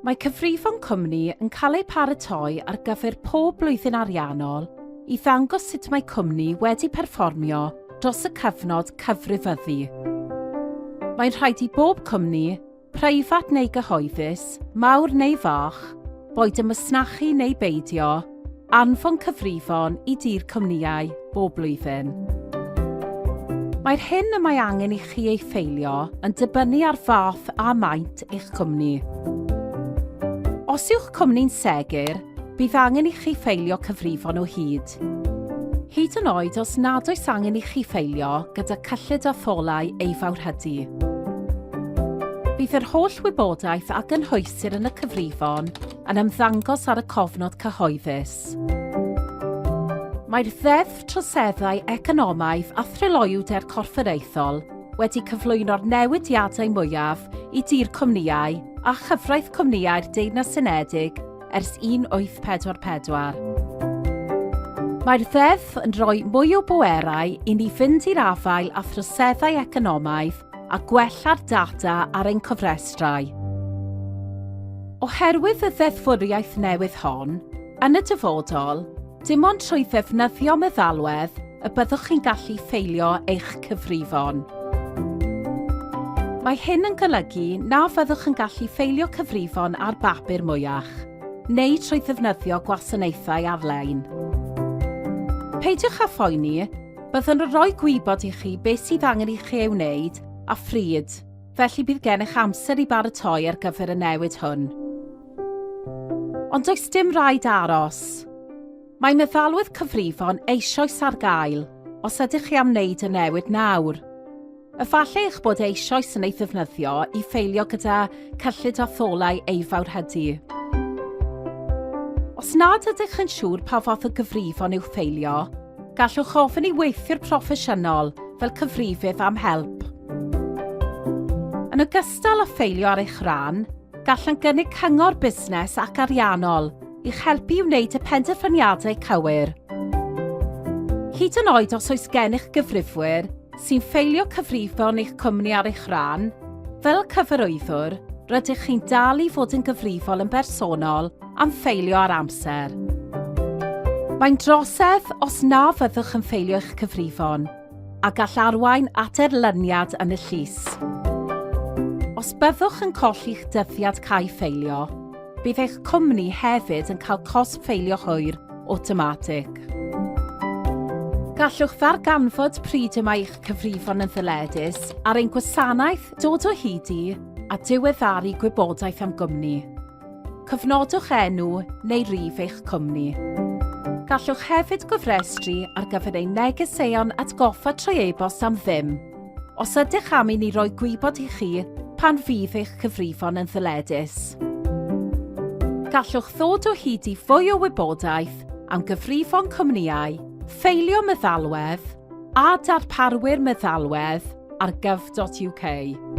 Mae cyfrifon cwmni yn cael eu paratoi ar gyfer pob blwyddyn ariannol i ddangos sut mae cwmni wedi perfformio dros y cyfnod cyfrifyddu. Mae'n rhaid i bob cwmni, preifat neu gyhoeddus, mawr neu fach, boed yn masnachu neu beidio, anfon cyfrifon i Dŷ'r Cwmnïau bob blwyddyn. Mae'r hyn y mae angen i chi ei ffeilio yn dibynnu ar fath a maint eich cwmni. Os yw'ch cwmni'n segur, bydd angen i chi ffeilio cyfrifon o hyd. Hyd yn oed os nad oes angen i chi ffeilio gyda Cyllid a Thollau ei Fawrhydi. Bydd yr holl wybodaeth a gynhwysir yn y cyfrifon yn ymddangos ar y cofnod cyhoeddus. Mae'r Ddeddf Troseddau Economaidd a Thryloywder Corfforaethol wedi cyflwyno'r newidiadau mwyaf i dir cwmnïau a chyfraith cwmnïau'r Deyrnas Unedig ers 1844. Mae'r Ddeddf yn rhoi mwy o bwerau i ni fynd i'r afael â throseddau economaidd a gwella'r data ar ein cofrestrau. Oherwydd y ddeddfwriaeth newydd hon, yn y dyfodol, dim ond trwy ddefnyddio meddalwedd y byddwch chi'n gallu ffeilio eich cyfrifon. Mae hyn yn golygu na fyddwch yn gallu ffeilio cyfrifon ar bapur mwyach, neu trwy ddefnyddio gwasanaethau ar-lein. Peidiwch â phoeni, byddwn yn rhoi gwybod i chi beth sydd angen i chi ei wneud a phryd. Felly bydd gennych amser i baratoi ar gyfer y newid hwn. Ond does dim rhaid aros. Mae meddalwedd cyfrifon eisoes ar gael os ydych chi am wneud y newid nawr. Efallai eich bod eisoes yn ei ddefnyddio i ffeilio gyda Cyllid a Thollau ei Fawrhydi. Os nad ydych yn siŵr pa fath o gyfrifon i'w ffeilio, gallwch ofyn i weithiwr proffesiynol fel cyfrifydd am help. Yn ogystal â ffeilio ar eich rhan, gallant gynnig cyngor busnes ac ariannol i'ch helpu i wneud y penderfyniadau cywir. Hyd yn oed os oes gennych gyfrifwyr sy'n ffeilio cyfrifon eich cwmni ar eich rhan, fel cyfarwyddwr, rydych chi'n dal i fod yn gyfrifol yn bersonol am ffeilio ar amser. Mae'n drosedd os na fyddwch yn ffeilio eich cyfrifon, a gall arwain at erlyniad yn y llys. Os byddwch yn colli'ch dyddiad cau ffeilio, bydd eich cwmni hefyd yn cael cosb ffeilio hwyr awtomatig. Gallwch ddarganfod pryd y mae eich cyfrifon yn ddyledus ar ein gwasanaeth Dod o Hyd i a diweddaru gwybodaeth am gwmni. Cofnodwch enw neu rif eich cwmni. Gallwch hefyd gofrestru ar gyfer ein negeseuon atgoffa trwy e-bost am ddim, os ydych am i ni roi gwybod i chi pan fydd eich cyfrifon yn ddyledus. Gallwch ddod o hyd i fwy o wybodaeth am gyfrifon cwmnïau, ffeilio meddalwedd a darparwyr meddalwedd ar gov.uk.